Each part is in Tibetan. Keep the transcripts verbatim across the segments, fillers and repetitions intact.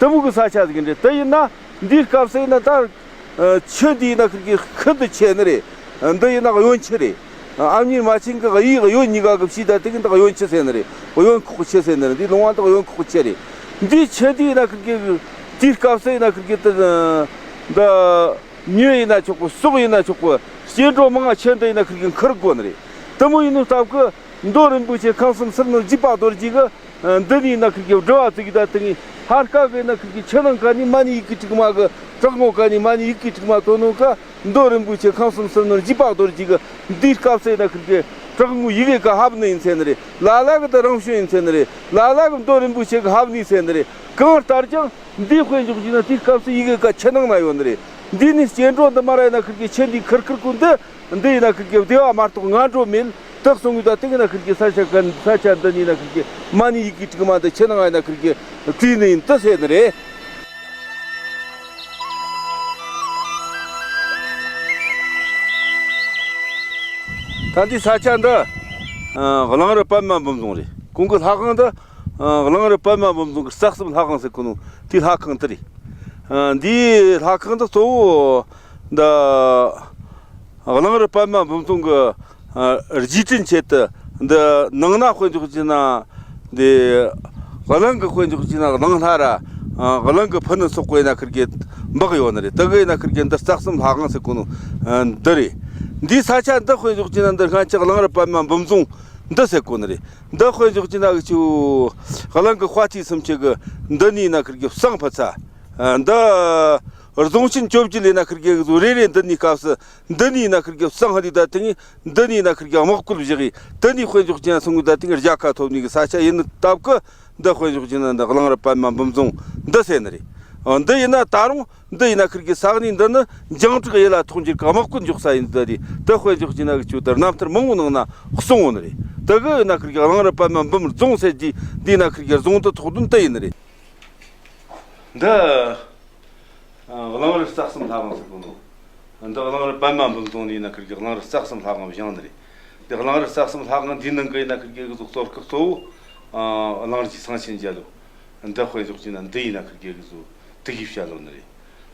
དེ་མོ་གི་ས་ཆ་ཟིག་རེད། དེ་ཡིན་ན་འདིའི་སྐབས་སུ་ཡིན་ན་ད་ཆུ་འདི་ཡིན་ན་ཁིར་གི་ཤིན་ཏུ་ཆེ་ནི་རེད། འདི་ཡིན་ན་གཡོན་ཆུ་རེད། ཨ་མྱེས་རྨ་ཆེན་གི་གཡས་གཡོན་གཉིས་ཀ་གི་ཕྱིས་ད་དེ་གི་འདི་གཡོན་ཆུ་ཟེར་ནི་རེད། གཡོན་ཁོག་གི་ཆུ་ཟེར་ནི་རེད། འདི་ལུང་བ་འདི་གཡོན་ཁོག་གི་ཆུ་རེད། འདིའི་ཆུ་འདི་ཡིན་ན་ཁིར་གི་དེའི་སྐབས་སུ་ཡིན་ན་ཁིར་གི་ད་འདི་མྱི་ཡིན་ན་ཆོག་གི། སྲོག་ཡིན་ན་ཆོག་གི། སྐྱེ་འགྲོ་མང་ང་ཆུ་འདི་ཡིན་ན་ཁིར་གི་འཁུར་དགོས་ནི་རེད། དེ་མོ་ཡིན་ནོ་སྟབས་གི་མདོ་རིན་པོ་ཆེ་ཁང་གསུམ་ཟུར་སྣོན་རྒྱས་པ་རྡོ་རྗེ་གི་འདི་ནས་ཡིན་ན་ཁིར་གི་སྒྲུབ་པ་བཙུགས་ད་དེ་ངས་ཧར་ཀ་གི་ཡིན་ན་ཁིར་གི་ཆུ་ནང་ཀ་ནས་མ་ཎི་ཡི་གེ་དྲུག་མ་གི་བྲག་ངོས་ཀ་ནས་མ་ཎི་ཡི་གེ་དྲུག་མ་བཏོན་ནོ་ཀ་མདོ་རིན་པོ་ཆེ་ཁང་གསུམ་ཟུར་སྣོན་རྒྱས་པ་རྡོ་རྗེ་གི་འདིའི་སྐབས་སུ་ཡིན་ན་ཁིར་གི་བྲག་ངོས་ཡི་གེ་ཀ་ཕབ་ནི་ཡིན་ཟེར་ནི་རེད། ལ་ལ་གི་འདི་རང་བྱོན་ཡིན་ཟེར་ནི་རེད། ལ་ལ་གི་མདོ་རིན་པོ་ཆེ་གི་ཕབ་ནི་ཟེར་ནི་རེད། གང་ལྟར་ཀྱང་འདིའི་དཔེ་འཇོག་བྱས་ན་དེའི་སྐབས་སུ་ཡི་གེ་ཀ་ཆུ་ནང་ན་ཡོད་ནི་རེད། འདི་ནས་སྐྱེ་འགྲོ་འདི་མར་ཡིན་ན་ཁིར་གི་ཆུ་འདི་ཁིར་ཁིར་གོ་འདི་འདི་ཡིན་ན་ཁིར་གི་བདེ་བ་མ་གཏོགས་ངན་འགྲོ་མེད། དེ་གསུང་གི་ད་དེ་གི་ན་ཁིར་གི་ས་ཆ་གན་ས་ཆ་འདི་ནས་ན་ཁིར་གི་མ་ཎི་ཡི་གེ་དྲུག་མ་འདི་ཆུ་ནང་ཡིན་ན་ཁིར་གི་བཙུགས་ནི་ཡིན་དེ་ཟེར་ནི་རེད། ད་འདི་ས་ཆ་འདི་ཨ་གླང་རི་པདྨ་འབུམ་རྫོང་རེད། གོང་གི་ལྷ་ཁང་འདི་ཨ་གླང་རི་པདྨ་འབུམ་རྫོང་གི་རྩ་གསུམ་ལྷ་ཁང་ཟེར་གོ་ནོ་དེའི་ལྷ་ཁང་འདི་རེད། ཨ་འདིའི་ལྷ་ཁང་འདི་གཙོ་བོ་འདི་གླང་རི་པདྨ་འབུམ་རྫོང་གི་ཨ་རྗེས་དྲན་ཆེད་དུ་འདི་ནང་ན་དཔེ་འཇོག་བྱས་ན་འདི་གླང་གི་དཔེ་འཇོག་བྱས་ན་གླང་ལྷ་ར་ཨ་གླང་གི་ཕུ་ནུ་སོགས་པའི་ན་ཁིར་གི་འབག་ཡོད་ནི་རེད། དེ་གི་ན་ཁིར་གི་འདི་རྩ་གསུམ་ལྷ་ཁང་ཟེར་གོ་ནོ་ཨ་འདི་རེད། འདིའི་ས་ཆ་འདི་དཔེ་འཇོག་བྱས་ན་འདི་སྔ་ཕྱི་གླང་རི་པདྨ་འབུམ་རྫོང་འདི་ཟེར་གོ་ནི་རེད། འདི་དཔེ་འཇོག་བྱས་ན་གི་ཆུ་གླང་གི་དཔའ་ཐུལ་སུམ་ཅུ་གི་འདི་ནས་ན་ཁིར་གི་བསང་ཕུད་ས། ཨ་འདི་རྫོང་ཆེན་བཅོ་བརྒྱད་ལས་ན་ཁིར་གི་གི་ཟུ་རེ་རེ་འདི་ནས་སྐབས་སུ་འདི་ནས་ན་ཁིར་གི་བསང་ཧ་དི་ད་དེ་ངས་འདི་ནས་ན་ཁིར་གི་དམག་བཀོད་བཞག་གི། འདི་ནས་དཔེ་འཇོག་ཅན་སོང་གི་ད་དེ་ངས་རྒྱལ་ཁ་ཐོབ་ནས་གི་ས་ཆ་ཡིན་ནི་སྟབས་གི་འདི་དཔེ་འཇོག་ཅན་འདི་གླང་རི་པདྨ་འབུམ་རྫོང་འདི་ཟེར་ནི་རེད། ཨ་འདི་ཡིན་ན་ད་རུང་འདི་ཡིན་ན་ཁིར་གི་ས་གནས་འདི་ནི་འཇང་ཕྲུག་ཡུལ་ལ་ཐོག་འགྱུར་གི་དམག་བཀོད་འཇོག་ས་ཡིན་ད་རེད། འདི་དཔེ་འཇོག་ཅན་གི་ཆུ་དར་རྣམ་ཐར་མང་བོ་ནང་ན་གསུངས་ཡོད་ནི་རེད། དེ་གི་ཡིན་ན་ཁིར་གི་གླང་རི་པདྨ་འབུམ་རྫོང་ཟེར་གི་འདི་ན་ཁིར་གི་རྫོང་འདི་ཐོགས་དོན་དེ་ཡིན་ནི་རེད། འདི་ཨ་གླང་རི་རྩ་གསུམ་ལྷ་ཁང་ཟེར་གོ་ནོ། འདི་གླང་རི་པདྨ་འབུམ་རྫོང་ནས་ཡིན་ན་ཁིར་གི་གླང་རི་རྩ་གསུམ་ལྷ་ཁང་བཞེངས་ནི་རེད། འདི་གླང་རི་རྩ་གསུམ་ལྷ་ཁང་འདིའི་ནང་གི་ཡིན་ན་ཁིར་གི་གི་གཙོ་གཙོ་བོ་ཨ་གླང་རྗེ་གསང་ཆེན་རྒྱལ་ལོ། འདི་དཔེ་འཇོག་ཅན་འདི་ཡིན་ན་ཁིར་གི་གི་གཙོ་དེ་གི་བཤད་ལོ་ནི་རེད།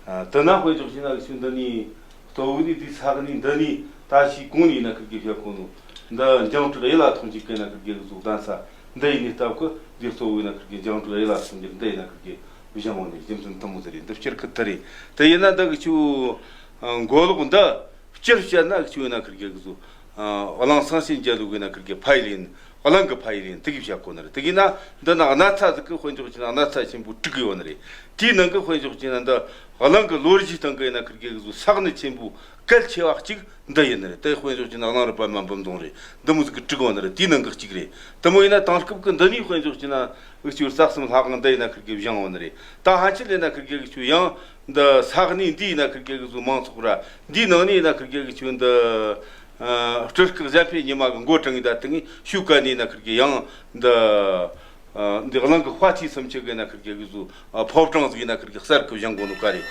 ཨ་དེ་ན་དཔེ་འཇོག་ཅན་ན་གི་ཆུ་འདི་ནས་གཙོ་བོ་ནི་འདི་ས་གནས་འདི་ནས་ད་ཕྱིའི་གོང་ནས་ཡིན་ན་ཁིར་གི་བཤད་གོ་ནོ། འདི་འཇང་ཕྲུག་ཡུལ་ལ་ཐོག་འགྱུར་གི་ན་ཁིར་གི་གི་གཙོ་གདན་ས་འདི་ཡིན་ནི་སྟབས་གི་འདི་གཙོ་བོ་ཡིན་ན་ཁིར་གི་འཇང་ཕྲུག་ཡུལ་ལ་ཐོག་འགྱུར་འདི་ཡིན་ན་ཁིར་གི་བཞེངས་བ་ནི་རྒྱུ་མཚན་དེ་མོ་ཟེར་རེད། འདི་སྤྱིར་གི་དེ་རེད། དེ་ཡིན་ན་འདི་གི་ཆུ་མགོ་ལོག་འདི་སྤྱིར་བཤད་ན་གི་ཆུ་ཡིན་ན་ཁིར་གི་གི་གཙོ་གླང་གསང་ཆེན་རྒྱལ་ལོ་གི་ན་ཁིར་གི་ཕ་ཡུལ་ཡིན། གླང་གི་ཕ་ཡུལ་ཡིན་དེ་གི་བཤད་གོ་ནི་རེད། དེ་གི་ན་འདི་ན་གནའ་ཚ་ཟིག་གི་དཔེ་འཇོག་ཅན་གནའ་ཚ་ཆེན་པོ་དྲུག་ཡོད་ནི་རེད། དེའི་ནང་གི་དཔེ་འཇོག་ཅན་འདི་གླང་གི་ལོ་རྒྱུས་སྟེང་གི་ཡིན་ན་ཁིར་གི་གི་གཙོ་ས་གནས་ཆེན་པོ་གལ་ཆེ་བ་གཅིག་འདི་ཡིན་ནི་རེད། དེ་དཔེ་འཇོག་ཅན་གླང་རི་པདྨ་འབུམ་རྫོང་རེད། འདི་མོ་ཟིག་གི་དྲུག་ཡོད་ནི་རེད། དེའི་ནང་གི་གཅིག་རེད། དེ་མོ་ཡིན་ན་དེང་སྐབས་གི་འདི་ནས་དཔེ་འཇོག་ཅན་ན་འུ་ཆོའི་རྩ་གསུམ་ལྷ་ཁང་འདི་ཡིན་ན་ཁིར་གི་བཞེངས་ཡོད་ནི་རེད། ད་ཕན་ཆད་ལས་ན་ཁིར་གི་གི་ཆུ་ཡང་འདི་ས་གནས་འདི་ཡིན་ན་ཁིར་གི་གི་གཙོ་མང་ཚོགས་ར་འདིའི་ནང་ནས་ཡིན་ན་ཁིར་གི་གི་ཆུ་འདི་ཨ་སྤྲུལ་སྐུ་གཞན་ཕན་ཉི་མ་གི་མགོ་དྲངས་ཡིན་ད་དེ་ངས་ཤུགས་ཀ་ནས་ཡིན་ན་ཁིར་གི་ཡང་འདི་ཨ་འདི་གླང་གི་དཔའ་ཐུལ་སུམ་ཅུ་གི་ཡིན་ན་ཁིར་གི་གི་གཙོ་ཨ་ཕོ་བྲང་ཟིག་ཡིན་ན་ཁིར་གི་གསར་གི་བཞེངས་གོ་ནོ་ག་རེད།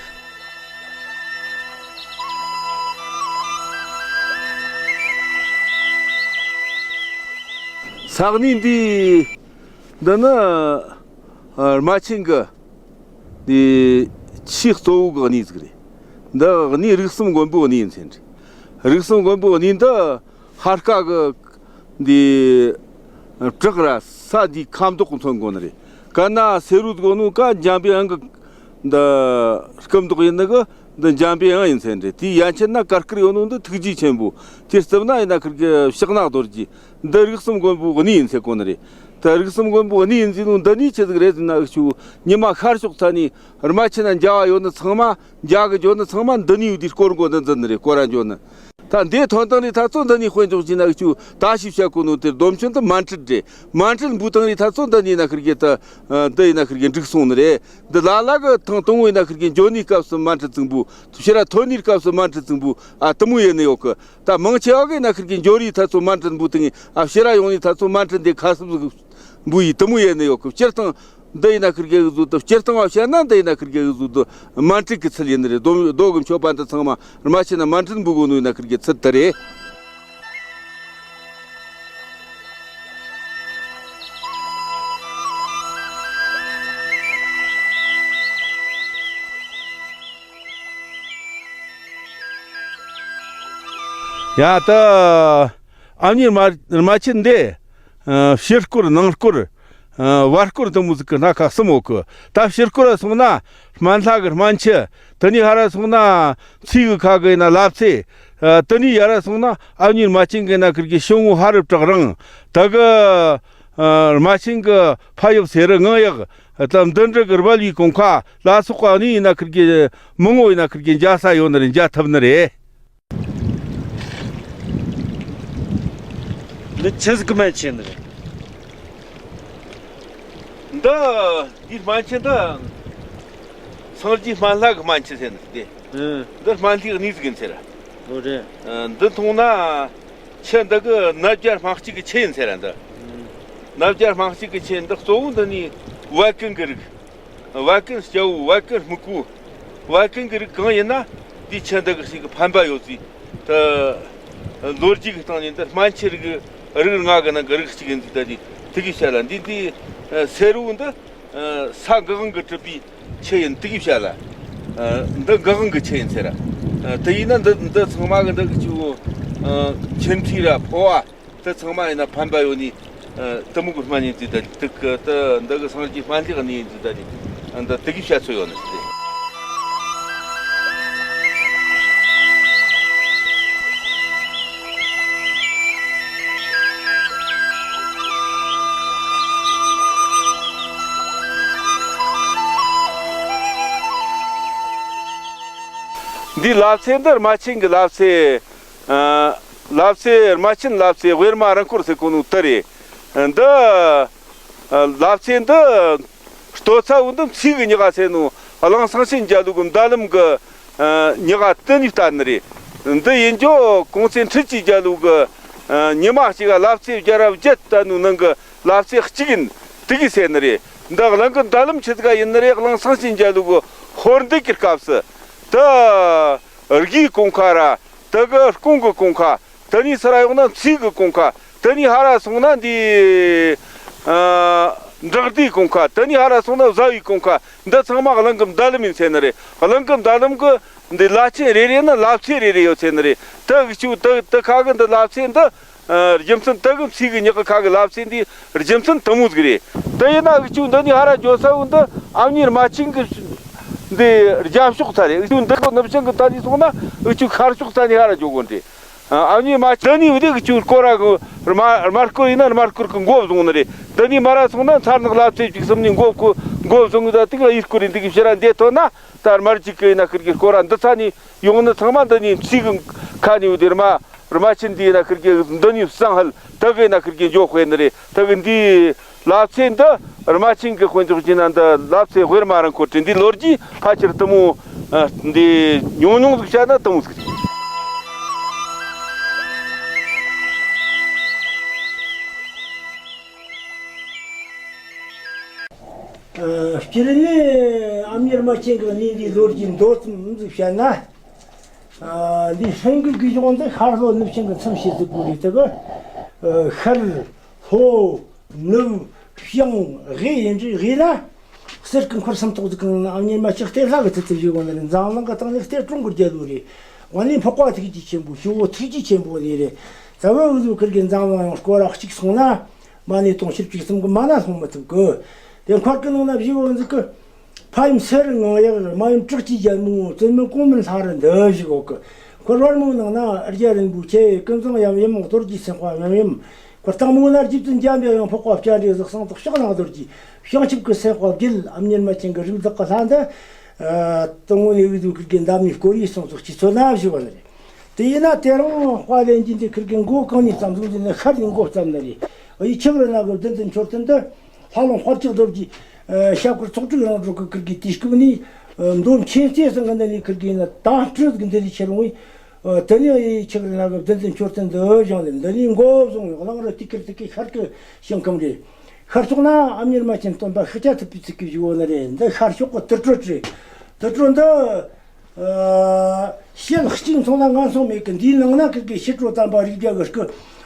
ས་གནས་འདི་འདི་ནི་ཨ་རྨ་ཆེན་གི་འདི་ཆེས་གཙོ་བོ་གི་གནས་ཟིག་རེད། འདི་གནས་རིགས་གསུམ་མགོན་པོའི་གནས་ཡིན་ཟེར་རེད། རིགས་གསུམ་མགོན་པོའི་གནས་འདི་ཧར་ཀ་གི་འདི་བྲག་ར་ས་འདི་ཁ་མདོག་མཚོན་གོ་ནི་རེད། ཀ་ན་སེ་རུ་གོ་ནོ་ཀ་འཇམ་པའི་དབྱངས་གི་འདི་སྐུ་མདོག་ཡིན་ནི་གི་འདི་འཇམ་པའི་དབྱངས་ཡིན་ཟེར་རེད། དེའི་ཡན་ཆད་ན་གར་དཀར་ཡོད་ནོ་འདི་ཐུགས་རྗེ་ཆེན་པོ། དེའི་རྩིབས་ན་ཡིན་ན་ཁིར་གི་ཕྱག་ན་རྡོ་རྗེ། འདི་རིགས་གསུམ་མགོན་པོའི་གནས་ཡིན་ཟེར་གོ་ནི་རེད། ད་རིགས་གསུམ་མགོན་པོའི་གནས་ཡིན་ཟེར་ནོ་འདི་ནས་ཆི་ཟིག་རེད་ཟེར་ན་འུ་ཆོ་ཉི་མ་ཤར་ཕྱོགས་ཚ་ནས་རྨ་ཆུ་ན་འཇའ་བ་ཡོད་ནི་ཚང་མ་འཇའ་གི་འཇོ་ནི་ཚང་མ་འདི་ནས་ཡོད་དེ་སྐོར་འགོ་འདི་འཛིན་ནི་རེད། སྐོར་ར་འཇོ་ནི། ད་འདི་ཐོན་དང་རེད་ད་ཚོ་འདི་ནས་དཔེ་འཇོག་བྱས་ན་འུ་ཆོ་ད་ཞིབ་བཤད་གོ་ནོ་དེར་སྡོམ་ཆེན་དུ་མན་ཁྲིད་རེད། མན་ཁྲིད་འབུ་དང་རེད་ད་ཚོ་འདི་ནས་ན་ཁིར་གི་ད་འདི་ཡིན་ན་ཁིར་གི་འགྲིག་སོང་ནི་རེད། འདི་ལ་ལ་གི་ཐང་དང་བོ་ཡིན་ན་ཁིར་གི་འཇོ་ནི་སྐབས་སུ་མན་ཁྲིད་ཙིང་བུ། ཕྱི་ར་ཐོན་ནི་སྐབས་སུ་མན་ཁྲིད་ཙིང་བུ་ཨ་དུ་མོ་ཡེ་ནི་ཡོད་གི། ད་མང་ཆེ་བ་གི་ན་ཁིར་གི་འཇོ་རི་ཐ་ཚོ་མན་ཁྲིད་འབུ་དང་ཨ་ཕྱི་ར་ཡོང་ནི་ཐ་ཚོ་མན་ཁྲིད་འདི་ཁ་སབ་ཟིག་འབུ་ཡི་དུ་མོ་ཡེ་ནི་ཡོད་གི། སྤྱིར་བཏང་འདི་ཡིན་ན་ཁིར་གི་གི་བཟོ་དུ་སྤྱིར་བཏང་བ་བཤད་ན་འདི་ཡིན་ན་ཁིར་གི་གི་བཟོ་དུ་མན་ཁྲིད་གི་ཚུལ་ཡིན་ནི་རེད། རྡོ་རྡོ་གི་མཆོད་པ་འདི་ཚང་མ་རྨ་ཆེན་ན་མན་ཁྲིད་འབུ་གོ་ནོ་ཡིན་ན་ཁིར་གི་ཚུལ་དུ་རེད། ཡ་ད། ཨ་མྱེས་རྨ་རྨ་ཆེན་འདི། ཨ། ཕྱི་སྐོར་ནང་སྐོར། ཨ། བར་སྐོར་དུ་མོ་ཟིག་གི་སྣ་ཁ་གསུམ་ཡོད་གི། ད་ཕྱི་སྐོར་ལ་སོང་ན། སྨན་ལྷ་གི་སྨན་ཆུ། དེ་ནས་ཧ་ར་སོང་ན། མཚེས་གི་ཁ་གི་ཡིན་ན་ལབ་ཙེ། ཨ། དེ་ནས་ཡ་ར་སོང་ན། ཨ་མྱེས་རྨ་ཆེན་གི་ན་ཁིར་གི་ཞུང་ངུ་ཧ་རུ་བྲག་རང་། ད་གི། ཨ། རྨ་ཆེན་གི་ཕ་ཡག་སེ་རུ་ངང་ཡག་ད་འདི་འདྲ་གི་རྦ་ལུའི་གོང་ཁ་ལ་སོགས་པ་ནི་ཡིན་ན་ཁིར་གི་མི་ངོ་ཡིན་ན་ཁིར་གི་འཇའ་ས་ཡོད་ནི་རེད། འཇའ་ཐུབ་ནི་རེད། འདི་ཆི་ཟིག་གི་སྨན་ཆུ་ནི་རེད། འདི་འདི་སྨན་ཆུ་འདི་སངས་རྒྱས་སྨན་བླ་གི་སྨན་ཆུ་ཟེར་ནི་རེད། ཨང་། འདི་སྨན་བླའི་གནས་ཟིག་ཡིན་ཟེར། འོ་རེད། ཨ། འདི་འཐུང་ན་ཆུ་འདི་གི་ནད་བརྒྱ་སྨན་གཅིག་གི་ཆུ་ཡིན་ཟེར་འདི། ཨང་། ནད་བརྒྱ་སྨན་གཅིག་གི་ཆུ་འདི་གཙོ་བོ་འདི་ནི་བད་ཀན་གི་རིགས། བད་ཀན་སྐྱ་བོ། བད་ཀན་སྨུག་པོ། བད་ཀན་གི་རིགས་གང་ཡིན་ན་དེའི་ཆུ་འདི་གི་ཞིག་གི་ཕན་པ་ཡོད་ཟེར། ད་ལོ་རྒྱུས་ཀྱི་སྟེང་ནས་འདི་སྨན་ཆུ་རིགས་རིགས་ལྔ་གི་ནང་གི་རིགས་གཅིག་ཡིན་ཟེར། ད་དེ་དེ་གི་བཤད་ལ། འདི་འདི་སེར་བོ་འདི་ས་འགག་དབང་གི་གྲུབ་པའི་ཆུ་ཡིན། དེ་གི་བཤད་ལ། འདི་འགག་དབང་གི་ཆུ་ཡིན་ཟེར། དེ་ཡིན་ན་འདི་འདི་ཚང་མ་གི་འདི་གི་ཆུ་བོ་ཆུ་འཁྲིས་ར་ཕོ་བ། དེ་ཚང་མ་ཡིན་ན་ཕན་པ་ཡོད་ནི། ཨ། དེ་མོ་གི་སྨན་ཡིན་ཟེར། ད་དེ་གི་ད་འདི་གི་སངས་རྒྱས་སྨན་བླའི་གནས་ཡིན་ཟེར། ད་དེ་འདི་དེ་གི་བཤད་ཚུལ་ཡོད་ནི་ཟེར། འདི་ལབ་ཙེ་འདི་རྨ་ཆེན་གི་ལབ་ཙེ། ཨ། ལབ་ཙེ། རྨ་ཆེན་ལབ་ཙེ་དབུས་རྨ་རང་འཁོར་ཟེར་གོ་ནོ་དེ་རེད། འདི། ཨ། ལབ་ཙེ་འདི། སྟོད་ཚ་བོ་འདི་མཚེས་གི་ཉག་ག་ཟེར་ནོ། གླིང་སེང་ཆེན་རྒྱལ་ལོ་གི་མདའ་ལམ་གི། ཨ། ཉག་ག་དེ་ནས་བལྟ་ནི་རེད། འདི་ཡིན་རྒྱུ་གོང་ཚེ་ཁྲི་ཆེན་རྒྱལ་ལོ་གི། ཨ། ཉི་མ་གཅིག་ག་ལབ་ཙེ་བརྒྱ་ར་བརྒྱད་བལྟ་ནོ་ནང་གི་ལབ་ཙེ་གཅིག་ཡིན། དེ་གི་ཟེར་ནི་རེད། འདི་གླིང་གི་མདའ་ལམ་ཆི་ཟིག་ག་ཡིན་ནི་རེད། གླིང་སེང་ཆེན་རྒྱལ་ལོ་གི་ཧོར་འདི་གི་སྐབས་སུ། ད་རྒྱའི་གོང་ཁ་ར། དེ་གི་ཀོང་གི་གོང་ཁ། དེ་ནས་ཚུར་ཡོང་ན་མཚེས་གི་གོང་ཁ། དེ་ནས་ཧ་ར་སོང་ན་འདི། ཨ། བྲག་སྡེའི་གོང་ཁ། དེ་ནས་ཧ་ར་སོང་ན་བཟའ་བའི་གོང་ཁ། འདི་ཚང་མ་གླིང་གི་མདའ་ལམ་ཡིན་ཟེར་ནི་རེད། གླིང་གི་མདའ་ལམ་གི་འདི་ལ་ཆེན་རེ་རེ་ན་ལབ་ཙེ་རེ་རེ་ཡོད་ཟེར་ནི་རེད། དེ་གི་ཆུ་དེ་དེ་ཁ་གི་འདི་ལབ་ཙེ་འདི། ཨ། རྒྱུ་མཚན་དེ་གི་མཚེས་གི་ཉག་གི་ཁ་གི་ལབ་ཙེ་འདི་རྒྱུ་མཚན་དེ་མོ་ཟིག་རེད། དེ་ཡིན་ན་འུ་ཆོ་འདི་ནས་ཧ་ར་འགྱོ་ས་བོ་འདི་ཨ་མྱེས་རྨ་ཆེན་གི་འདི་རྒྱབ་ཕྱོགས་ཚ་རེད། འུ་ཆོ་འདི་གི་ནུབ་བྱང་གི་ད་ནས་སོང་ན་འུ་ཆོ་ཤར་ཕྱོགས་ཚ་ནས་ཧ་ར་འགྱོ་དགོས་རེད། ཨ་མྱེས་རྨ་ཆེན་འདི་ནས་འུ་དེ་འུ་ཆོ་སྐོར་ར་གི་རྨ་རྨ་སྐོར་ཡིན་ན་རྨ་སྐོར་གི་མགོ་བཟུང་ནི་རེད། འདི་ནས་མར་ར་སོང་ན་མཚར་ནག་ལབ་ཙེ་བཅུ་གསུམ་ནས་མགོ་ཁུ་མགོ་བཟུང་གི་ད་དེ་གི་ཡུལ་སྐོར་རེད། འདི་གི་ཕྱིར་ར་འདི་ཐོན་ན་ད་རྨ་རྒྱུད་གི་ཡིན་ན་ཁིར་གི་སྐོར་ར་འདི་ཚ་ནས་ཡོང་ནི་ཚང་མ་འདི་ནས་མཚེས་གི་ཁ་ནས་འུ་དེ་རྨ། རྨ་ཆེན་འདི་ཡིན་ན་ཁིར་གི་འདི་ནས་བསང་ཧལ་དེ་གི་ཡིན་ན་ཁིར་གི་འཇོག་དཔེ་ནི་རེད། དེ་གི་འདི་ལབ་ཙེ་འདི་རྨ་ཆེན་གི་དཔེ་འཇོག་བྱས་ན་འདི་ལབ་ཙེ་དབུས་རྨ་རང་འཁོར་བྲིས། འདི་ལོ་རྒྱུས་ཕལ་ཆེར་དེ་མོ། ཨ། འདི་ཉུང་ཉུང་ཟིག་བཤད་ན་དེ་མོ་ཟིག་རེད། ཨ། སྤྱིར་ནི་ཨ་མྱེས་རྨ་ཆེན་གི་གནས་འདིའི་ལོ་རྒྱུས་མདོ་ཙམ་ཟིག་བཤད་ན། ཨ། འདི་སེང་གེ་གི་གཞུང་འདི་ཤར་ལྷོ་ནུབ་བྱང་གི་མཚམས་བྱས་ཟིག་དགོས་རེད། དེ་གི། ཨ། ཤར་ལྷོ་ནུབ་བྱང་དབུས་ཡིན་རེད། དབུས་ན་གསེར་གི་འཁོར་སུམ་ཐོག་ཟིག་གི་ཨ་མྱེས་རྨ་ཆེན་གཏེར་ལྷ་གི་ཚུལ་དུ་བཞུགས་པ་ནི་རེད། འཛམ་གླིང་གི་སྟེང་ནས་གཏེར་གྲོང་གི་རྒྱལ་པོ་རེད། དབང་ལས་འཕགས་པ་ཐུགས་རྗེ་ཆེན་པོ། ཇོ་བོ་ཐུགས་རྗེ་ཆེན་པོ་ནི་རེད། ད་བོད་འུ་ཟོ་ཁིར་གི་འཛམ་གླིང་ཡང་སྐོར་ར་གཅིག་སོང་ན། མ་ཎི་དུང་ཕྱུར་བཅུ་གསུམ་གི་མ་ཎི་སློང་མི་ཐུབ་གི། དེ་འཁོར་གི་ནང་ན་བཞུགས་པ་ཟིག་གི། ཕ་ཡུམ་སེ་རུ་ངང་ཡག། མ་ཡུམ་བྲག་སྐྱེས་རྒྱལ་མོ། བཙུན་མོ་གོང་མིན་ལྷ་རུ་འདི་བཞུགས་ཡོད་གི། འཁོར་བར་མོའི་ནང་ན་རྒྱལ་རིན་པོ་ཆེ། ཀུན་བཟང་ཡབ་ཡུམ། རྡོ་རྗེ་སེམས་དཔའ་ཡབ་ཡུམ། འཁོར་སྟེང་མོ་ན་རྗེ་བཙུན་འཇམ་པའི་དབྱངས། འཕགས་པ་སྤྱན་རས་གཟིགས། གསང་བདག་ཕྱག་ན་རྡོ་རྗེ། བྱང་ཆུབ་ཀྱི་སེམས་དཔའ་བརྒྱད། ཨ་མྱེས་རྨ་ཆེན་གྱི་རིགས་བདག་གི་ལྷ་འདི། ཨ། དེ་སྔོན་ནས་འུ་ཚོ་ཁིར་གི་འདབས་ནས་སྐོར་ཡིག་སོང་ཚོགས་ཀྱི་ཚོད་ན་བཞུགས་པ་ནི་རེད། དེ་ཡིན་ན་དེ་རིང་དཔལ་ལྡན་འདི་ཁིར་གི་མགོ་གང་ནས་བརྩམས་སོང་ཟེར་ན་ཤར་ནས་མགོ་བརྩམས་ནི་རེད། ཨ་ཡི་ཆི་བར་ན་གི་བདུད་འཛིན་མཆོད་རྟེན་འདི། ལྷ་ལུང་དཔལ་གྱི་རྡོ་རྗེ། ཨ། ཞབས་དཀར་ཚོགས་དྲུག་རང་གྲོལ་གྱི་ཁིར་གི་དུས་སྐབས་ནས། ཨ། མདོ་མཁྱེན་བརྩེ་ཚང་གི་འདི་ནས་ཁིར་གི་ཡིན་ན་དྭངས་སྤྲོས་ཀྱི་འདི་ལས་ཁྱེར་འོང་། ཨ། དེ་ནས་ཨ་ཡི་ཆི་བར་ན་གི་བདུད་འཛིན་མཆོད་རྟེན་འདི་བཞེངས་ནས་འདི་ནས་མགོ་བཟུང་། གླིང་རི་དེ་ཁིར་དེ་ཁིར་ཤར་གི་ཞིང་ཁམས་རེད། ཤར་ཕྱོགས་ན་ཨ་མྱེས་རྨ་ཆེན་སྟོན་པ་ཤཱཀྱ་ཐུབ་པའི་ཚུལ་གྱིས་བཞུགས་ཡོད་ནི་རེད། འདི་ཤར་ཕྱོགས་གི་དུར་ཁྲོད་རེད། དུར་ཁྲོད་འདི། ཨ། ཞལ་གཅིག་མཚུངས་ན་ལྔ་མཚུངས་མེད་ཀི། འདིའི་ནང་ན་ཁིར་གི་ཕྱི་དྲོ་དམ་པ་རིགས་བརྒྱ་གི་སྐུ།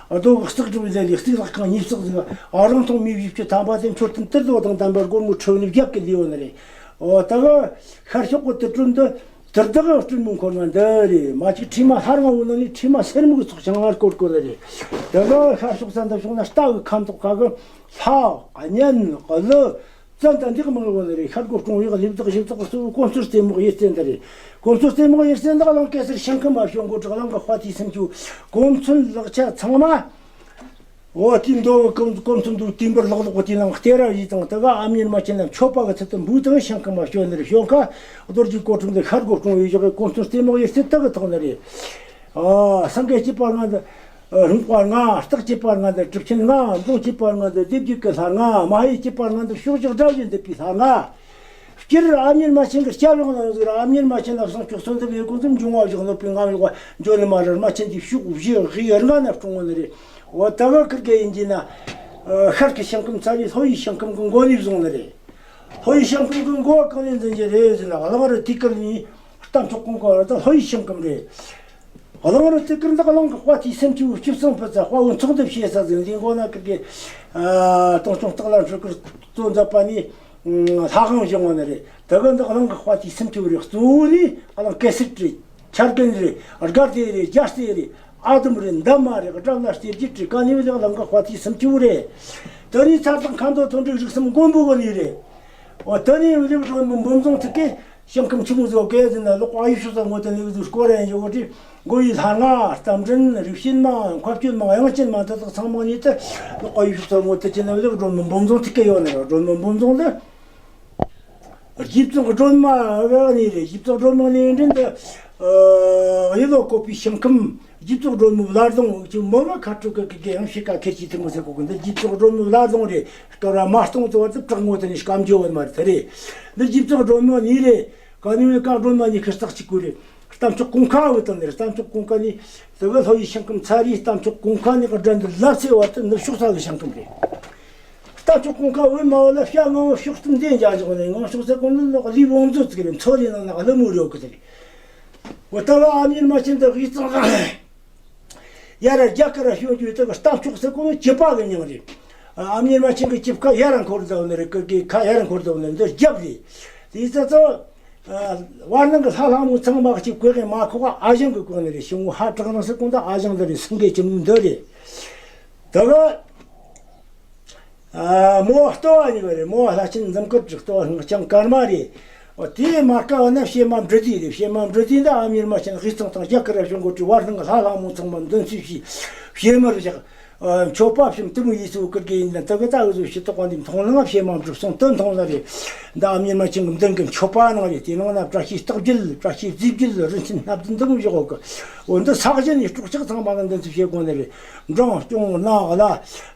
རྡོ་གི་རྩེག་གྲུབ་ལས་ལས་རྩིག་ལག་ཁང་ཉིས་བརྩེགས་ཟིག། ཨ། རིང་ཐུང་མེ་བཞི་བཅུ་ཐམ་པ་དེ། མཆོད་རྟེན་ཏིལ་རྡོ་དང་ལྡན་པ་སྒོར་མོ་ཁྲི་བ་ནི་བརྒྱད་ཀྱི་ལེའུ་ནི་རེད། འོ་ད་གི་ཤར་ཕྱོགས་གི་དུར་ཁྲོད་འདི། དུར་བདག་གི་སྤྲུལ་མོ་འཁོར་བ་འདི་རེད། མ་གཅིག་ཁྲིས་མ་ལྷ་རང་བོ་ནང་ནས་ཁྲིས་མ་སེར་མོ་གི་ཚོགས་ཆང་ལ་བསྐོར་བསྐོར་ལ་རེད། དེ་ག་ཤར་ཕྱོགས་ས་འདབ་ཕྱོགས་ན་རྟ་གི་ཁམ་ཐོག་ཁ་གི་ལྷ་གཉན་ཀླུ་བཙན་དང་འདི་གི་མང་བོ་ལ་རེད། ཤར་སྒོ་སྐྱོང་བའི་ལེབ་བདག་ཞིབ་བདག་གཙོ་བོ་གོ་མཚོན་རྩེ་མོ་གི་གཡུལ་རྩེ་འདི་རེད། གོ་མཚོན་རྩེ་མོ་གི་གཡུལ་རྩེ་འདི་གླིང་གེ་སར་ཞིང་ཁམས་མ་བྱོན་གོ་དྲག་གླིང་གི་དཔའ་ཐུལ་སུམ་ཅུ། གོ་མཚོན་ལག་ཆ་ཚང་མ། འོ་དེའི་མདོ་གི་གོ་མཚོན་དུ་དུས་འབུར་ལོག་ལོག་གི་དེའི་ནང་སྟེ་ར་ཡིས་དང་དེ་ག་ཨ་མྱེས་རྨ་ཆེན་ལ་མཆོད་པ་གི་ཚུལ་དུ་འབུལ་དང་ཞིང་ཁམས་མ་བྱོན་ནི་རེད། བྱོན་ཁ་རྡོ་རྗེ་སྐོར་ཁྲོམ་དུ་ཤར་སྒོ་སྐྱོང་བའི་ཞོགས་ཀྱི་གོ་མཚོན་རྩེ་མོ་གཡུལ་རྩེ་དག་གི་ཐོག་ནི་རེད། ཨ་སེང་གེ་སྐྱེས་པ་ལྔ་འདི། རོང་པ་ལྔ། སྟག་སྐྱེས་པ་ལྔ་འདི། གྲུབ་ཆེན་ལྔ། འབྲོང་སྐྱེས་པ་ལྔ་འདི། སྡེ་བརྒྱད་ཀྱི་ལྷ་ལྔ། མ་ཧེ་སྐྱེས་པ་ལྔ་འདི། ཕྱོགས་བཞི་དགྲ་བཞི་འདུལ་བའི་ལྷ་ལྔ། སྤྱིར་ཨ་མྱེས་རྨ་ཆེན་གྱི་སྐྱབས་ཡོང་ན་ཟིག་ར། ཨ་མྱེས་རྨ་ཆེན་ལ་བསང་ཆོག་གསོལ་འདེབས་ཡོད་གོ་ཙམ་འབྱུང་བ་བཞག་ནོ་པའི་ང་བཞག་འཇོ་ནི་མ་རར་རྨ་ཆེན་དེའི་ཕྱོགས་བཞི་གཡས་ལྔ་ན་སྲུང་ངོ་ནི་རེད། འོ་ད་ག་ཁིར་གེ་ཡིན་གྱི་ན། ཤར་གྱི་ཞིང་ཁམས་ཚ་བའི་ལྷོ་ཡི་ཞིང་ཁམས་ཀྱི་མགོ་ནས་བཟུང་ནི་རེད། ལྷོ་ཡི་ཞིང་ཁམས་ཀྱི་མགོ་བ་གང་ནས་འཛིན་གྱི་རེད་ཟེར་ན། གླང་རི་ཐིག་དཀར་ནས་རྟ་མཆོག་ཀོང་ཀ་བར་དུ་ལྷོ་ཡི་ཞིང་ཁམས་རེད། གླང་རི་ཐིག་དཀར་འདི་གླིང་གི་དཔའ་ཐུལ་སུམ་ཅུ་བཅུ་གསུམ་པ་ཚ་དཔའ་བོ་ཚོགས་འདུ་བྱེད་ས་ཟིག་འདི་མགོ་ན་ཁིར་གེ། སྟོང་སྐྱོང་སྟག་ལ་འཕྲུལ་སྐུར་གཙོ་མཛད་པ་ནི། ལྷ་ཁང་བཞེངས་པ་ནི་རེད། དེ་ག་འདི་གླིང་གི་དཔའ་ཐུལ་སུམ་ཅུ་རེད། གཙོ་བོ་ནི་གླིང་གེ་སར་རེད། ཆར་རྒན་རེད། དགའ་བདེ་རེད། རྒྱལ་རྩེ་རེད། ཨ་དོམ་རེད། འདབ་མ་རེད། དགྲ་ལ་གཏེར་རྒྱུད་རེད། ག་ནི་བ་ལེགས་གླིང་གི་དཔའ་ཐུལ་སུམ་ཅུ་རེད། དེ་ནི་ཚར་དང་ཁ་མདོ་མཐོན་པོའི་རིགས་གསུམ་མགོན་པོ་གི་ནི་རེད། འོ་དེ་ནི་བ་ལེགས་སྒྲོལ་མ་འབུམ་རྫོང་ཐིག་གི་ཞིང་ཁམས་ཆི་མོ་ཟིག་གེ་ཟིན་ན་ལོག་ཨ་ཡུ་ཤུ་ས་ངོ་དེ་ནི་བ་ཟིག་སྐོར་ཡང་ཡོད་རེད། མགོ་ཡི་ལྷ་ང་རྟ་མགྲིན་རིགས་ཤིན་མ་འཁོར་སྐྱོད་མ་དབྱངས་ཅན་མ་དེ་དག་ཚང་མ་ནི་དེ་ལོག་ཨ་ཡུ་ཤུ་ས་ངོ་དེ་ཅི་ན་བ་ལེགས་སྒྲོལ་མ་འབུམ་རྫོང་ཐིག་གི་ཡོད་ནི་རེད། སྒྲོལ་མ་འབུམ་རྫོང་དེ། རྗེ་བཙུན་སྒྲོལ་མ་བ་ནི་རེད། རྗེ་བཙུན་སྒྲོལ་མ་ནི་འདྲེན་དུ་གཡུ་ལོ་བཀོད་པའི་ཞིང་ཁམས། རྗེ་བཙུན་སྒྲོལ་མའི་བླ་རྫོང་ཅིག་མོ་བ་ཁ་ཕྲུ་གུ་གི་གེ་ཡང་ཤི་ཀ་ཁེར་གྱི་ཐུན་མོ་ཟེར་གོ་གི། འདི་རྗེ་བཙུན་སྒྲོལ་མའི་བླ་རྫོང་རེད། སྐབས་ར་མ་སྟོང་དུ་བར་དུ་བྲག་ངོ་དེ་ནི་སྐམ་འཇོ་བ་མ་རེད་དེ་རེད། འདི་རྗེ་བཙུན་སྒྲོལ་མ་ནི་རེད། ག་ནི་བའི་བཀའ་སྒྲོལ་མ་ནི་ཁུར་སྟག་གཅིག་གུ་རེད། རྟ་མཆོག་ཀོང་ཁ་བུ་དང་ནི་རེད། རྟ་མཆོག་ཀོང་ཁ་ནི་དེ་ག་ལྷོ་ཡི་ཞིང་ཁམས་ཚ་རིའི་རྟ་མཆོག་ཀོང་ཁ་ནི་ག་དགྲ་འདུལ་ལབ་ཚེ་བར་དུ་ནུབ་ཕྱོགས་ས་གི་ཞིང་ཁམས་རེད། རྟ་མཆོག་ཀོང་ཁ་བུ་མ་བུ་ལ་བྱ་ངང་ཕྱོགས་སྟོན་ལྡན་རྒྱ་འཇོག་ནས་ངང་ཕྱོགས་ཟེར་གོ་ནི་ལོག་ལི་བོང་མཛོད་ཚིག་རེད། མཚོ་རི་ནང་ན་ཀླུ་མོ་རེ་ཡོད་གི་ཟེར། འོ་ད་བ་ཨ་མྱེས་རྨ་ཆེན་དུ་གཡུ་གཙང་ཡ་ར་རྒྱ་གར་ར་བྱོན་རྒྱུ་དེ་གི་རྟ་མཆོག་ཟེར་གོ་ནི་སྐྱེས་པ་གི་མྱིང་རེད། ཨ་མྱེས་རྨ་ཆེན་གི་སྐྱེས་ཁ་ཡ་ར་འཁོར་འདུག་ནི་རེད། ཀི་ཀི་ཁ་ཡ་ར་འཁོར་འདུག་ནི་འདི་རྒྱབ་རེད། དེ་ཚ་ཚོ། བར་སྣང་གི་ལྷ་ལྷ་མོ་ཚང་མ་གཅིག་གོས་གི་མ་ཁོག་ཨ་ཞང་གི་གོས་ནི་རེད། ཞི་མོ་ཧ་དྲག་རང་ཟེར་གོ་ནི་ད་ཨ་ཞང་འདི་རེད། སེང་གེ་ཁྱི་མོ་འདི་རེད། དེ་གི། མོ་ལྟོ་བ་གཉིས་པ་རེད། མོ་ལྷ་ཆེན་འཛུམ་དཀར་གྱི་ལྟོ་བ་སྔགས་བྱང་ཀརྨ་རེད། འོ་དེའི་མར་ཀ་བ་ན་བྱེ་མ་འབྲི་དུས་རེད། བྱེ་མ་འབྲི་དུས་འདི་ཨ་མྱེས་རྨ་ཆེན་གཡུ་གཙང་དང་རྒྱ་གར་ར་བྱོན་གོ་དུས་བར་སྣང་གི་ལྷ་ལྷ་མོ་ཚང་མ་མདུན་ཚུལ་བྱས། བྱེ་མར་བཞག་མཆོད་པ་བྱིན་དུ་མོ་ཡིས་སུ་ཀིར་གི་ཡིན་ན་དུ་གི་ད་གི་བཟོ་ཞིག་ཏོག་པ་འདི་མཐོང་ལ་ང་བྱེ་མ་འབྲུ་གསུང་དུ་མཐོང་ལ་རེད། འདི་ཨ་མྱེས་རྨ་ཆེན་གི་མདུན་གི་མཆོད་པ་ནང་རེད། དེ་ནང་ན་བཀྲ་ཤིས་རྟགས་བརྒྱད། བཀྲ་ཤིས་རྫས་བརྒྱད། རིན་ཆེན་སྣ་བདུན་འདི་མོ་བཞག་གི། འོ་འདི་ས་གཞི་ནས་སྲོག་ཆགས་ཚང་མ་ལ་འདི་ཚོ་བྱེད་དགོས་ནི་རེད། འབྲོང་སྐྱོང་ནག་ལ།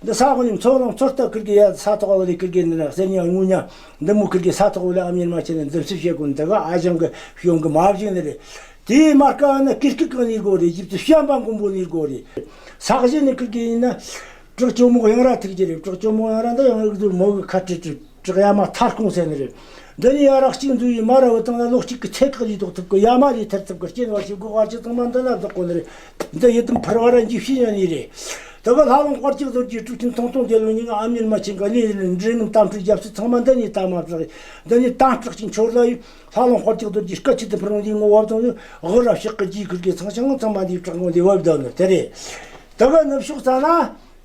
འདི་ས་གོ་ནས་མཚོ་ལ་མཚོ་ལྟ་ཀིར་གི་ཡ་ས་ཐོག་ལ་ཀིར་གི་ནི་རེད། གསེར་ཉ་དངུལ་ཉ་འདི་མོ་ཀིར་གི་ས་ཐོག་ལ་ཨ་མྱེས་རྨ་ཆེན་ནས་འདི་ཚོ་བྱེད་དགོས་ནི། དེ་ག་ཨ་ཞང་གི་གཞུང་གི་མ་བཞིན་ནི་རེད། དེའི་མར་ཀ་ནི་ཀིར་ཀི་གང་ནས་དགོས་རེད། རྗེ་བཙུན་བྱམས་པ་མགོན་པོ་ནས་དགོས་རེད། ས་གཞི་ནས་ཀིར་གི་ཡིན་ན། བྲག་ཇོ་མོ་གཡང་ར་ཐུག་གི་རེད། བྲག་ཇོ་མོ་གཡང་ར་འདི་ཡང་རིགས་དུ་མོ་གི་ཁ་བྲིས་བྲིས་བྲག་ཡ་མ་མཐའ་སྐོང་ཟེར་ནི་རེད། འདི་ནི་ཡ་ར་གཅིག་འཛུལ་ཡི་མ་ར་བུ་དང་ལ་ལོ་གཅིག་གི་ཚེ་ཁག་ལས་ལྡོག་ཐུབ་གི། ཡ་མ་ལས་ཐར་ཐུབ་གི། རྐྱེན་བར་ཆད་སྒོ་བར་ཆད་ཚང་མ་འདི་ན་བདག་གོ་ནི་རེད། འདི་ཡི་དམ་ཕུར་བ་ར་འཇིགས་ཤིང་ཡོད་ནི་རེད། དེ་ག་ལྷ་ལུང་དཔལ་གྱི་རྡོ་རྗེ་གྲུབ་ཆེན་ཐུང་ཐུང་རྒྱལ་བའི་མྱིང་ཨ་མྱེས་རྨ་ཆེན་ག་ལས་འདྲེ་ངན་དམ་ཕྲུག་རྒྱབ་སྲིད་ཚང་མ་འདི་ནས་དམ་མ་བསྒྲགས། འདི་ནས་དམ་སྲག་ཅིང་འཆོར་ལ་ཡི། ལྷ་ལུང་དཔལ་གྱི་རྡོ་རྗེ་སྐད་ཅིག་ཏུ་འཕུར་འོང་དུས་ངོ་བབ་དང་ནི་དབུ་ར་ཕྱག་གི་རྗེས་ཁུར་གི་ཚང་ཞིང་ཚང་མ་འདིའི་བྲག་ངོས་འདི་བབ་བསྡད་ནི་དེ་རེད། དེ་ག་ནུབ་ཕྱོགས་ས་ན་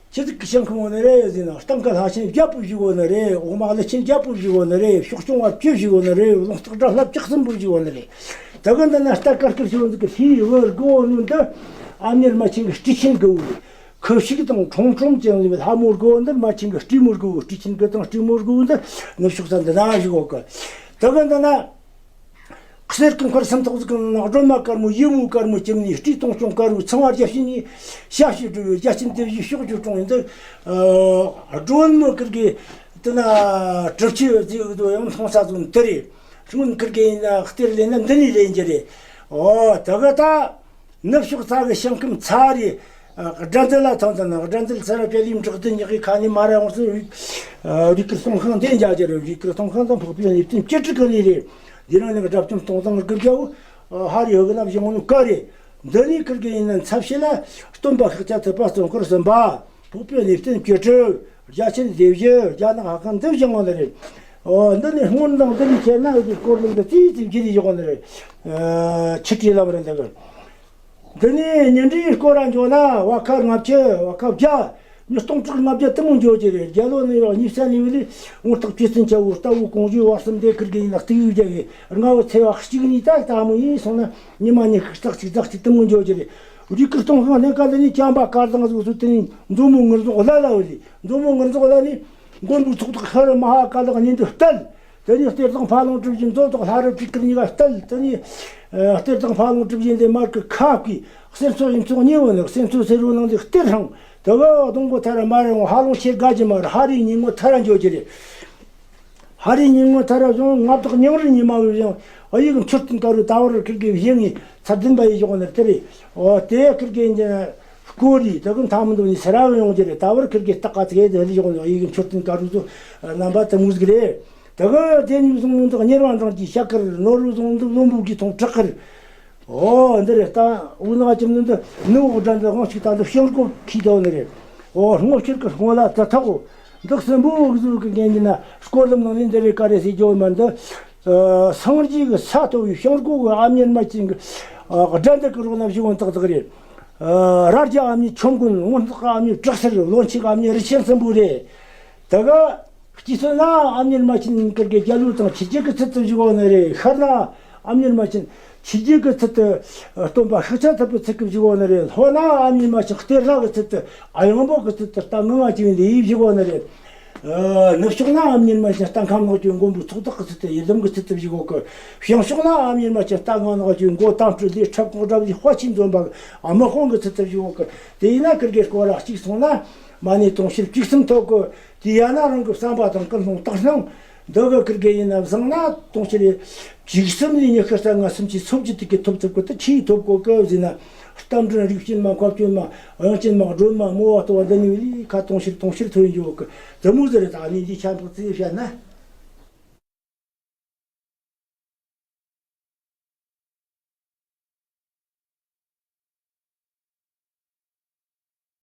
ཆི་ཟིག་གི་ཞིང་ཁམས་ཡོད་ནི་རེད་ཟེར་ན། སྟེང་གི་ལྷ་ཆེན་བརྒྱད་པོ་བཞུགས་ཡོད་ནི་རེད། འོག་མ་ཀླུ་ཆེན་བརྒྱད་པོ་བཞུགས་ཡོད་ནི་རེད། ཕྱོགས་སྐྱོང་བ་བཅུ་བཞུགས་ཡོད་ནི་རེད། རླུང་རྟ་དགྲ་ལྷ་བཅུ་གསུམ་པོ་བཞུགས་ཡོད་ནི་རེད། དེ་ག་འདི་ན་རྟ་དཀར་དཀར་ཞིག་འདི་གི་ལྷའི་བུ་དགུ་བོ་ནི་འདི་ཨ་མྱེས་རྨ་ཆེན་གི་སྤྲུལ་ཆེན་དགུ་བོ་རེད། ཁུ་བྱུག་དང་ཁྲོམ་ཁྲོམ་ཅན་ལས་ལྷ་མོ་དགུ་བོ་འདི་རྨ་ཆེན་གི་སྤྲུལ་མོ་དགུ་བོ། སྤྲུལ་ཆེན་དགུ་དང་སྤྲུལ་མོ་དགུ་བོ་འདི་ནུབ་ཕྱོགས་ས་འདི་ན་བཞུགས་ཡོད་གི། དེ་ག་འདི་ན། གསེར་གྱི་འཁོར་སུམ་ཐོག་ཟིག་གི་ནང་སྒྲོལ་མ་དཀར་མོ་ཡུ་མོ་དཀར་མོ་བཅུ་གཉིས། སྤྲེའུ་སྟོང་སྐྱོང་དཀར་བོ་ཚངས་པ་བརྒྱ་བྱིན་གཉིས། ཞབས་ཕྱི་སྒྲུབ་པའི་རྒྱ་ཆེན་སྡེ་བཞིའི་ཕྱོགས་བཅུར་འཁྲུངས་ཡིན་ཏེ། སྒྲོལ་མོ་ཀིར་གི་དེ་ན་གྲུབ་ཆེན་ཟིག་དུ་ཡང་མཐོང་ས་ཟུང་དེ་རེད། སྔོན་ཀིར་གི་ཡིན་ན་གཏེར་ལེན་ན་འདི་ནས་ལེན་རྒྱུ་རེད། ཨོ་དེ་ག་ད། ནུབ་ཕྱོགས་ས་གི་ཞིང་ཁམས་ཚ་རེད། དགྲ་འདུལ་ལ་ཐོན་ཐོན་ན། དགྲ་འདུལ་ཚེ་རབས་བརྒྱད་ལས་འབྲག་སྡེ་ཉག་གི་ཁ་ནས་མ་ར་འོང་སོང་། རིགས་ཀྱི་སྟོང་ཁང་དེ་འཇའ་གྱུར། རིགས་ཀྱི་སྟོང་ཁང་དང་འཕགས་པའི་གནས་བརྟན་བཅུ་དྲུག་གི་གནས་རེད། འདི་རང་ནས་དགྲ་བཅོམ་སྟོང་དང་དགུ་བརྒྱ་བོ། ཧ་རི་ཧོ་གི་ན་བཞི་མོ་ནུ་ཀ་རེད། འདི་ནས་ཀིར་གི་ཡིན་ན་མཚམས་བཤད་ལ་སྟོན་པ་ཤཱཀྱ་ཐུབ་པ་སྟོན་འཁོར་གསུམ་པ། འཕགས་པའི་གནས་བརྟན་བཅུ་དྲུག་རྒྱ་ཆེན་སྡེ་བཞི། རྒྱ་ནག་ཧ་ཁང་འདི་བཞི་མོ་ལ་རེད། ཨོ་འདི་ནི་སྔོན་དང་འདི་ནི་ཁྱེད་ན་ཡོད་པའི་སྐོར་ལུགས་འདི་ཙིག་ཙིག་ཅི་རིགས་ཡོད་ནི་རེད། ཆི་ཁྲིའི་ལམ་རེད་འདི་གི། འདི་ནི་ཉིན་རེའི་སྐོར་ར་འཇོག་ན་བ་ཁ་ལྔ་བཅུ། བ་ཁ་བརྒྱ། ཉིས་སྟོང་དྲུག་ལྔ་བརྒྱ་དེ་མོ་འཇོག་གི་རེད། རྒྱ་ལོ་ནི་ཡང་གཉིས་ས་ནས་བུ་ལི་འོང་རྟགས་བཅུ་བཙན་ཆ་བོ་རྟ་བོ་གོང་ཞུས་བར་གསུམ་དེ་ཁིར་གི་ཡིན་ན་གཏུག་ཡུལ་རྒྱ་གི་རྔ་བོ་ཚེ་བ་གཅིག་ནས་ད་ལྟ་མོ་ཡིན་སོང་ན་ཉི་མ་ཉི་ཤུ་རྩ་གཅིག་རྩ་གཅིག་དེ་མོ་འཇོག་གི་རེད། རིགས་ཀྱི་སྟོང་ཤང་ལྷན་ཁ་འདི་ནི་བྱམས་པ་དཀར་ཟངས་གཟུགས་སུ་དེ་ནི་མཛོ་མོ་ངུར་རྫོགས་བླ་ལ་བུ་ལི་མཛོ་མོ་ངུར་རྫོགས་བླ་ནི། མགོན་པོའི་ཚོགས་བདག་ཤར་མ་ཧཱ་ཀ་ལགས་གཉིས་འདི་བསྟལ། དེ་ནས་གཏེར་བདག་ཕ་ལོང་གྲུ་བཞི་མཛོ་བདག་ལྷ་རབ་ཀྱི་སྐུ་གཉིས་ཀ་བསྟལ། དེ་ནས་ཨ་གཏེར་བདག་ཕ་ལོང་གྲུ་བཞི་འདི་མར་གི་ཁ་བསྐོས། གསེར་མཚོ་གཡུ་མཚོ་གཉིས་བོ་ནི་གསེར་མཚོ་སེར་བོ་ནང་འདི་གཏེར་སྲུང་། དེ་བོ་སྡོང་པོ་ཐ་ར་མ་རེད། འོང་ཧ་ལོང་ཆེར་དགའ་རྒྱུ་མ་རེད། ཧ་རིའི་ཉིན་མོ་ཐ་ར་འཇོག་རྒྱུ་རེད། ཧ་རིའི་ཉིན་མོ་ཐ་ར་བྱུང་མངའ་བདག་ཉང་རི་ཉི་མ་བོས་ཀྱང་ཨ་ཡིག་མཆོད་རྟེན་དཀར་རུ་ད་བར་ཁིར་གི་བཞེངས་ངེས་ཚར་བདུན་པ་ཡི་ཞོག་ནི་དེ་རེད། འོ་དེ་ཁིར་གི་འདི་སྐོར་རེད། དེ་གི་མཐའ་མི་འདུག་ནི་སེ་ར་བོ་ཡོང་རྒྱུ་རེད། ད་བར་ཁིར་གི་སྟག་ག་ཚིག་དེ་རི་ཞོག་ནི་ཨ་ཡིག་མཆོད་རྟེན་དཀར་རུ་ཚོ་རྣམ་པ་དེ་མོ་ཟིག་རེད། དེ་གི་དེ་ཉིད་བཟུང་འདི་གཉེར་བ་འབྲང་གི་ཤ་ཁར་ནོར་བུ་བཟུང་འདི་བློན་པོ་གི་ཐོང་བྲག་ཁར། ཨོ་འདི་རེད། ད་འུ་ནག་ཅིམ་ནི་འདི་ནུ་འོ་དྲ་འདི་དབང་ཞིག་ད་འདི་ཤིང་སྒོ་ཁྱི་དོ་ནི་རེད། ཨོ་སྔོ་ཕྱིར་གི་སྔོ་ལ་ཙི་ཐག་འོ་འདི་གསུམ་པོ་འུ་ཟུག་གི་འགན་གྱི་ན་སྐོར་ལམ་ནང་ནས་འདི་རེད། ག་རེ་ཟེར་རྒྱུ་མ་འདི་སངས་རྒྱས་གི་ས་ཐོབ་བའི་ཤིང་སྒོ་གི་ཨ་མྱེས་རྨ་ཆེན་གི་དགྲ་འདི་གི་རོགས་ན་བཞི་བོ་འདག་འདག་རེད། ར་རྒྱ་ཨ་མྱེས་ཆོམ་རྐུན། སྔོ་འདག་ཨ་མྱེས་བྲག་སེར། ལོ་མཆེད་ཨ་མྱེས་རི་ཆེན་གསུམ་པོ་རེད། དེ་ག་སྐྱིད་སོ་ན་ཨ་མྱེས་རྨ་ཆེན་ཀིར་གི་རྒྱལ་ལུགས་དང་ཆི་རྒྱལ་གི་ཚུལ་དུ་བཞུགས་འོ་ནི་རེད། ཤར་ན་ཨ་མྱེས་རྨ་ཆེན་ཆི་རྒྱལ་གི་ཚུལ་དུ་སྟོན་པ་ཤཱཀྱ་ཐུབ་པའི་ཚུལ་གྱིས་བཞུགས་འོ་ནི་རེད། ལྷོ་ན་ཨ་མྱེས་རྨ་ཆེན་གཏེར་ལྷ་གི་ཚུལ་དུ་ཨ་ཡང་འབོག་གི་ཚུལ་དུ་རྟ་ངང་ང་བཅིངས་ལས་བཞུགས་འོ་ནི་རེད། ནུབ་ཕྱོགས་ན་ཨ་མྱེས་རྨ་ཆེན་རྟ་ཁམ་ནག་ཅུང་མགོན་པོའི་ཚོགས་བདག་གི་ཚུལ་དུ་ཡི་དམ་གི་ཚུལ་དུ་བཞུགས་འོ་གི། བྱང་ཕྱོགས་ན་ཨ་མྱེས་རྨ་ཆེན་རྟ་ངང་ནག་ཅུང་མགོ་དམ་སྤྲུལ་ལས་འཁྲབ་ཁོང་སྒྲ་བཞི་དཔའ་ཆེན་འཛོམས་པ་གི་དམག་དཔུང་གི་ཚུལ་དུ་བཞུགས་འོ་གི། དེ་ཡིན་ན་ཀིར་གི་སྐོར་ར་གཅིག་སོང་ན་མ་ཎི་དུང་ཕྱུར་བཅུ་གསུམ་ཐོབ་གི། དེ་ཡང་ན་རང་གི་བསམ་པ་དང་ཀུན་སློང་དག་སྣང་། འདི་གི་ཀིར་གི་ཡིན་ན་བཟང་ན་དུང་ཕྱུར་བཅུ་གསུམ་ནས་ཉི་ཤུ་རྩ་ལྔ་སུམ་ཅུ་སོ་བརྒྱད་དེ་གི་ཐོབ་ཐུབ་གི། དེ་ཆི་ཐོབ་གོ་གི་ཟེར་ན། རྟ་མགྲིན་རིགས་ཅན་མ། མཁའ་སྤྱོད་མ། དབྱངས་ཅན་མ། སྒྲོལ་མ། མོ་བ་ལྟོ་བ་འདི་གཉིས་ལས་ཁ་དུང་ཕྱུར་དུང་ཕྱུར་ཐོན་འཇོག་གི། དེ་མོ་ཟེར་ད་ནི་འདི་ཆ་འདུག་ཙི་བཤད་ན།